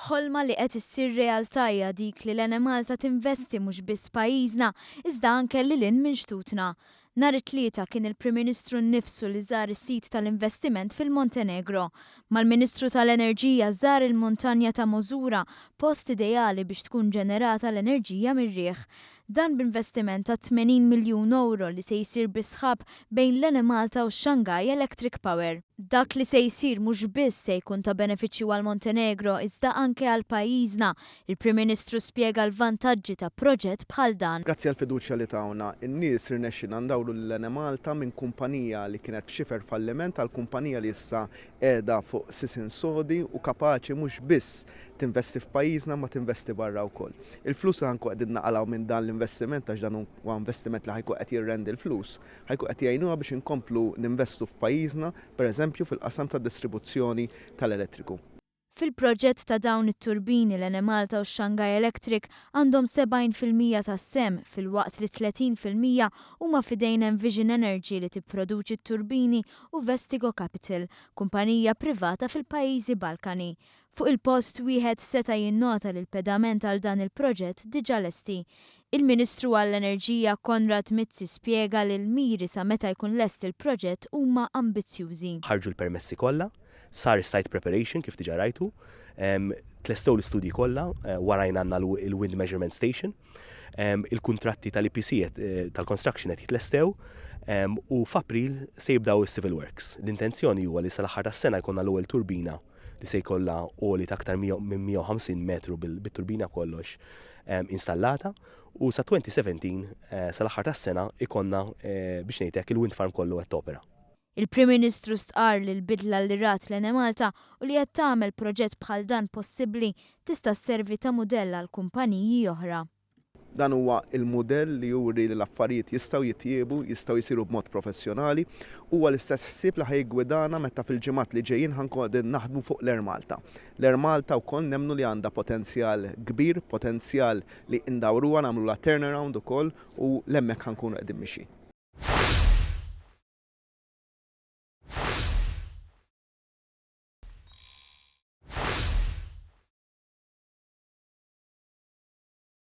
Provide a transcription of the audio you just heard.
Ħolma li qed issir realtà hija dik li l-Enemalta tinvesti mhux biss f'pajjiżna iżda anke lil hinn minn xtutna. Nhar it-Tlieta kien il-Prim Ministru nnifsu li żar is-sit tal-investiment fil-Montenegro. Mal-Ministru tal-Enerġija żar il-muntanja ta' Mozura, post ideali biex tkun ġenerata l-enerġija mir-riħ. Dan b'investiment ta' 80 miljun ewro li se jsir bi sħab bejn l-Enemalta u x-Shanghai Electric Power. Dak li se jsir mhux biss se jkun ta' benefiċċju għall-Montenegro iżda anke għal pajjiżna. Il-Prim Ministru spjega l-vantaġġi ta' proġett bħal dan. Grazzi għall-fiduċja li tawna n-nies irnexxielna ndawru lill-Enemalta minn kumpanija li kienet f'xifer falliment għal kumpanija li issa qiegħda fuq sisien sodi u kapaċi mhux biss tinvesti f'pajjiżna imma tinvesti barra wkoll. Il-flus li ħa nkunu qegħdin naqalgħu minn dan l-investiment għax dan huwa investiment li ħa jkun qed jirrendi l-flus, ħa jkun qed jgħinuna biex inkomplu ninvestu f'pajjiżna, pereżempju fil-qasam tad-distribuzzjoni tal-elettriku. Fil-proġett ta' dawn it-turbini l-Enemalta u x-Shanghai Electric għandhom 70% tas-sehem filwaqt li 30% huma f'idejn Envision Energy li tipproduċi t-turbini u Vestigo Capital, kumpanija privata fil-pajjiżi Balkani. Fuq il-post wieħed seta' jinnota li l-pedament għal dan il-proġett diġà lesti. Il-Ministru għall-Enerġija Konrad Mizzi spjega li l-miri sa meta jkun lest il-proġett huma ambizzjużi. Ħarġu l-permessi kollha, sar is-site preparation kif diġà rajtu, tlestew l-istudji kollha, warajna għandna l-wind measurement station, il-kuntratti tal-EPC tal-construction qed jitlestew u f'April se jibdew is-civil works. L-intenzjoni huwa li sal-aħħar tas-sena jkollna l-ewwel turbina li se jkollha għoli ta' aktar minn 150 metru bit-turbina kollox installata u sa 2017 sal-aħħar tas-sena ikonna biex ngħidlek il-wind farm kollu qed topera. Il-Prim Ministru stqarr li l-bidla li rat l-Enemalta u li qed tagħmel proġett bħal dan possibbli tista' sservi ta' mudell għal kumpaniji oħra. Dan huwa l-mudell li juri li l-affarijiet jistgħu jitjiebu, jistgħu jsiru b'mod professjonali. Huwa l-istess ħsieb li ħa jiggwidana meta fil-ġimgħat li ġejjin ħa nkunu qegħdin naħdmu fuq l-Air Malta. L-Air Malta wkoll nemmnu li għandha potenzjal kbir, potenzjal li ndawruha nagħmlulha turnaround ukoll u 'l hemmhekk ħa nkunu qegħdin mixjin.